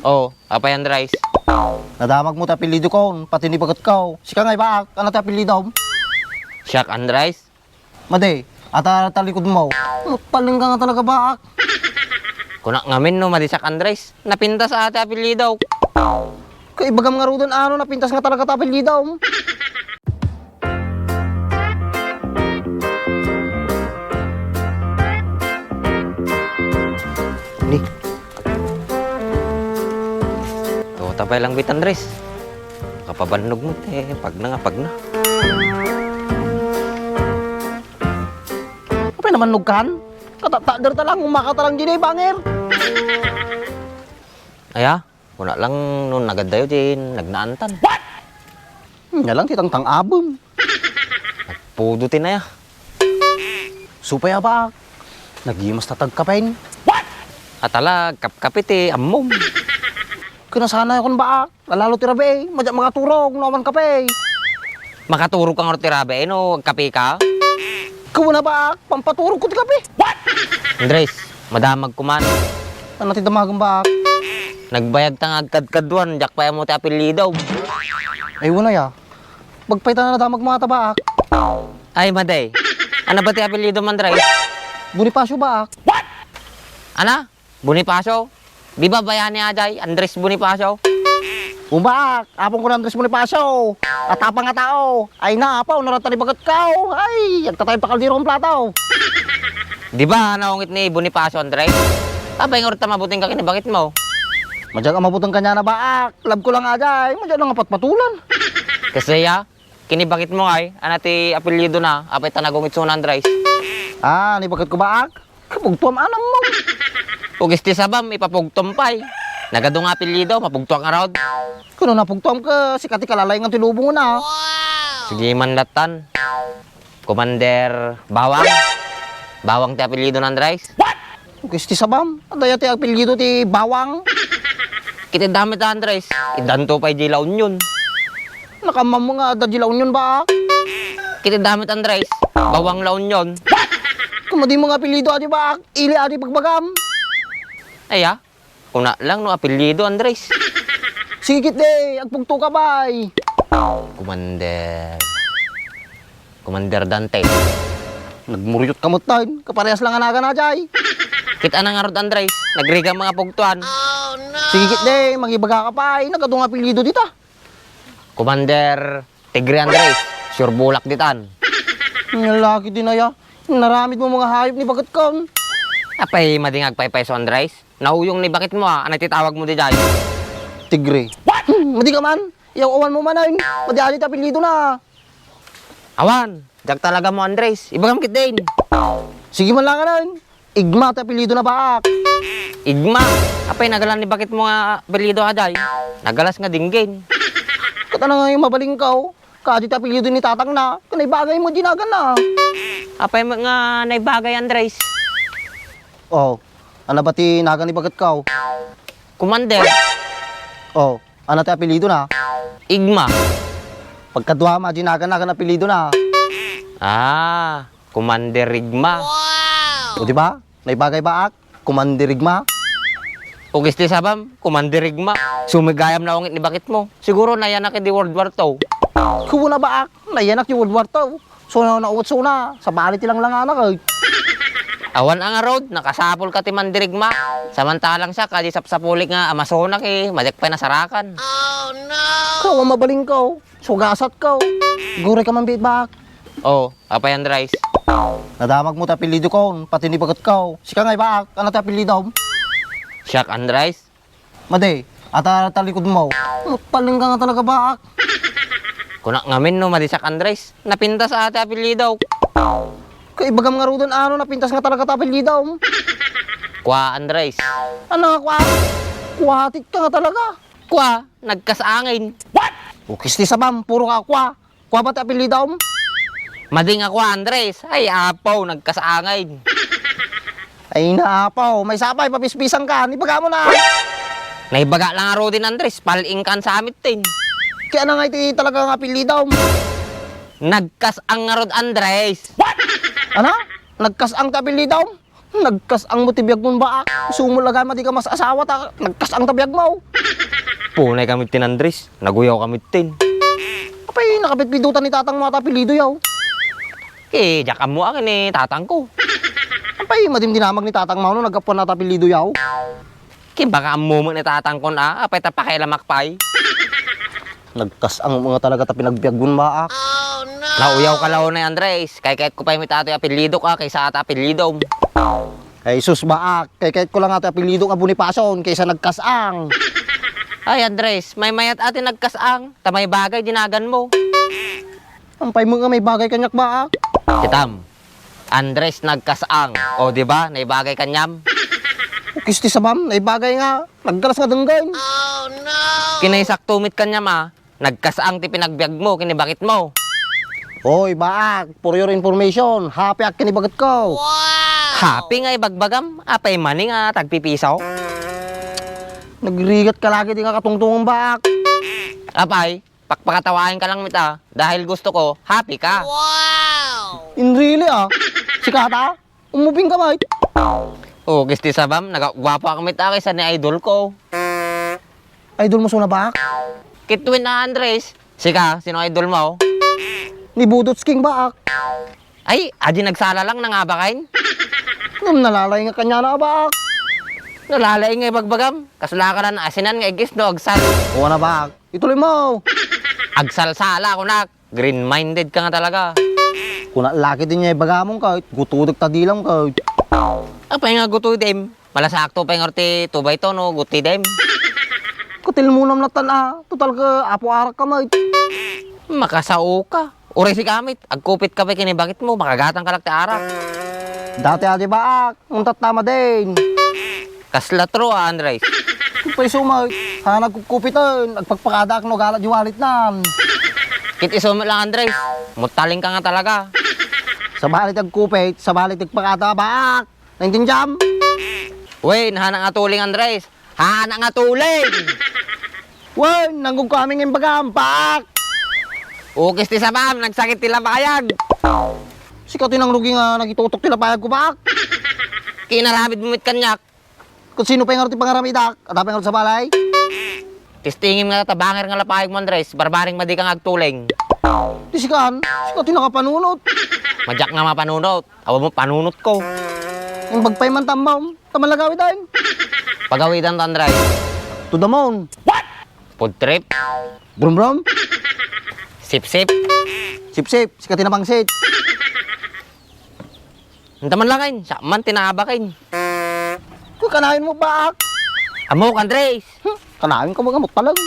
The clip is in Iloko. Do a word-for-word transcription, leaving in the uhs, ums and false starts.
Oh, apay, Andres? Nadamagmo ti apelyido kon, pati ni baketko. Sika ngay, baak, ano ti apelyido? Siak, Andres? Madi, ata talikudmo. Mapalengka nga talaga, baak. Kunak ngamin no madi siak, Andres. Napintas a ti apelyido. Kaibagam ngaruden ano, napintas nga talaga ti apelyido. Ni. Tota pay lang bit, Andres. Kapabannog mo, te. Pagna nga, pagna. Apay naman nugkan? Katatakder ta lang, umaka ta lang didi, banger. Aya? Kuna lang no nagadayo ti nagnaantan. What? Nya lang ti tangtang-abem. Nagpudo ti naya. Supay a baak. Nagimas ta tagkapen. What? Atalag, kapkapi ti ammom. Kuna sana kon baak. Lalalo ti rabii. Madiak makaturog no awan kape. Makaturog ka ngarud ti rabii no agkape ka? Kuna baak. Pampaturog ko ti kape. What? Andres, madamag kuman. Ano ti damagem baak? Nagbayag ta nga agkadkaduan, diak pay ammo ti apelyido. Ay, wala ya. Bagpay ta nadamag mo ata baak. Ay, madi. Ano ba ti apelyido mo, Andres? Bonifacio baak. What? Ana? Bonifacio? Di ba bayani a jay? Andres Bonifacio? Umaak, apong ko ni Andres Bonifacio. Atapang a tao. Ay na, apaw, naratan ni baketko. Ay, agtatay pa kaldiron plato. Di ba naungit ni Bonifacio, Andres? Apay nga urta mabuteng ka kinibakit mo? Madiak a mabuteng kaniana baak. Love ko lang a jay. Madiak nga patpatulan. Kasi ya, kinibakit mo ay, ana ti apelyido na, apay ta nagungit suna, Andres? Ah, ni baketko baak? Kapugtuam anam mo. Ugis ti sabam, ipapugtuam pay. Nagadu nga apelyido, mapugtuak ngarud. Kuno napugtuam ka, sika ti kalalaingan ti lubong na. Sige man latan. Commander Bawang? Bawang ti apelyido na, Andres? What? Ugis ti sabam, adda ya ti apelyido ti Bawang. Kiti damit, Andres, idanto pay di La Union. Nakamam mo nga adda di La Union baak? Kiti damit, Andres, Bawang La Union. Kumadi mo nga apelyido adi baak, ili adi pagbagam. Aya, kuna lang no apelyido, Andres. Sige, kit de, agpugto ka, bay. Commander. Commander Dante. Nagmuryot ka met tayo. Kaparehas lang a nagan a jay. Kit-a na ngarud, Andres. Nagrigat mga pugtuan. Sige, kit de, mangibaga ka pay. Nagadu nga apelyido dita. Commander Tigre, Andres. Sure bulak ditan. Lalaki din aya. Naramid mo mga hayop ni baketko. Apay, madi nga agpaypayso, Andres. Nauyong ni baketmo, a. Ano ti tawag mo di jay? Tigre. What? Hmm, madi ka man. Yaw awan mo man, ay. Madi adi ti apelyido na. Awan, diak talaga mo, Andres. Ibagam kit din. Sige man lang, anan. Igma ti apelyido na baak. Igma? Apay, nagalan ni baketmo nga apelyido a jay? Nagalas nga dinggin. Ket ano nga mabalin ka, oh? Kadi ti apelyido ni tatang na. Ket naibagay mo di nagan na. Apay met nga naibagay, Andres? Oh, ano ba ti nagan ni baketko? Commander. Oh, ano ti apelyido na? Igma. Pagkadua, madi nagan-nagan apelyido na. Ah, Commander Rigma. O, di ba? Naibagay baak? Commander Rigma. Ugis ti sabam, Commander Rigma. Sumigayam naungit ni baketmo. Siguro nayanak idi World War two. Kuna baak? Nayanak idi World War two. So, na, nauwat so na, sabali ti langlanganak, ay. Awan a ngarud, nakasapul ka ti mandirigma. Samantalang siak, adi sapsapulik nga amasonak, eh, madiak pay nasarakan. Kawa mabalin ka, oh. Sugasat ka, oh. Guray ka man bitbak. Oh, apay, Andres? Nadamag mo ti apelyido kon, pati ni baket ko. Sika nga ibaak, ano ti apelyido? Siak, Andres? Madi, ata talikod mo. Mapaleng ka nga talaga, baak. Kunak ngamin no madi siak, Andres. Napintas a ti apelyido. Kaibagam ngaruden ano, napintas nga talaga ti apelyido. Kua, Andres. Ano nga kua? Kuatit ka nga talaga. Kua, nagkasangin. What? Ukis ti sabam, puro ka kua. Kua ba ti apelyido? Madi nga kua, Andres. Ay, apo, nagkasangin. Ay, na, apo, may sapay, papispisang ka. Ibaga mo na. Naibaga lang nga rudin, Andres. Pal-ing kan sa amittin. Kaya na nga iti talaga nga apelyido. Nagkasang nga rod, Andres. What? Ano? Nagkasang ti apelyido? Nagkas-ang mo ti biagmon, baak. Sumulagay mo, di ka mas asawa ta nagkas-ang ta biagmo. Punay kami tin Andres, naguyaw kami tin. Apay, nakapitpidutan ni tatang mo ata apelyido yaw. Eh, diak ammo akin ni tatang ko. Apay, madimdinamag ni tatang mo no naggapuan ata apelyido yaw. Kin baka ammo mo ni tatang kon a, apay ta pakialamak pay. Nagkas-ang mo nga talaga ta pinagbiagmon, baak. Nauyaw ka law ni Andres, kay kayat ko pay met atoy apelyidok a, kaysa ata apelyidom. Ay sus, baak, kay kayat ko lang atoy apelyidok a Bonifacion, kaysa nagkas-ang. Ay, Andres, maymayat ati nagkas-ang, ta may bagay dinagan mo. Ampay mo nga may bagay kaniak, baak. Kitam, Andres nagkas-ang. O, di ba? Naibagay kaniam. Kisti sabam, naibagay nga. Naggalas nga denggen. Kinaysakto met kaniam a, nagkas-ang ti pinagbiag mo, kinibakit mo. Hoy, baak, for your information, happy ak kinibakit ko. Happy nga ibagbagam, apay mani nga tagpipiso? Nagrigat ka lagi di nga katungtungan, baak. Apay, pakpakatawain ka lang met a, dahil gusto ko, happy ka. Wow! In really, ah? Sika ta? Umubing ka, mate. O, kisti sabam, nagagwapo ak met a kaysa ni idol ko. Idol mo suna, baak? Kitwin a, Andres. Sika, sino idol mo? Ni Budots King, baak. Ay, adi nagsala lang, nangabakain. Ngem nalalaing nga kaniana, baak. Nalalaing nga ibagbagam. Kasla ka na naasinan nga igis no agsal. Wana, baak. Ituloy mo. Agsalsala, kunak. Green-minded ka nga talaga. Kuna laki din niya ibagamon ka, gutudek ta dilam ka. Apay nga gutudem? Malasakto pay nga ti two by two no gutidem. Kutil mo nam natan a, total ka apo arak ka, mate. Makasao ka. Uray si kamit, agkupit ka pay kinibakit mo, makagatang ka lang ti arak. Dati adi baak, untat tama din. Kasla true, ah, Andres. Pay sumay, ha, nagkukupiten, agpakpakadaak no gala di wallet nan. Kit isu met lang, Andres. Mutaling ka nga talaga. Sabali ti agkupit, sabali ti agpakada, baak. Naintindiam? Wen, hana nga tuling, Andres. Hana nga tuling! Wen, nanggug ko amin nga imbagam, baak. Ukis ti sabam, nagsakit ti lapayag. Sika ti nangrugi nga nagitutok ti lapayag ko, baak. Kinaramid mo met kaniak. Ket sino pay ngarud ti pangaramidak? Adda pay ngarud sa balay? Testingem nga tabanger nga lapayag mo, Andres. Barbareng madi ka nga agtuling. Ti sikan, sika ti nakapanunot. Madiak nga mapanunot. Awan mo panunot ko. Imbag pay man tambam. Taman lagawid ayon. Pagawidan to, Andres. To the moon. What? Food trip. Brum brum. Sip-sip. Sip-sip. Sika ti napangsit. Anta man lang, ay, siak man ti naabaken. Kung kanayon mo, baak. Ammok, Andres. Hmm, kanayon ka mo, amot pa lang.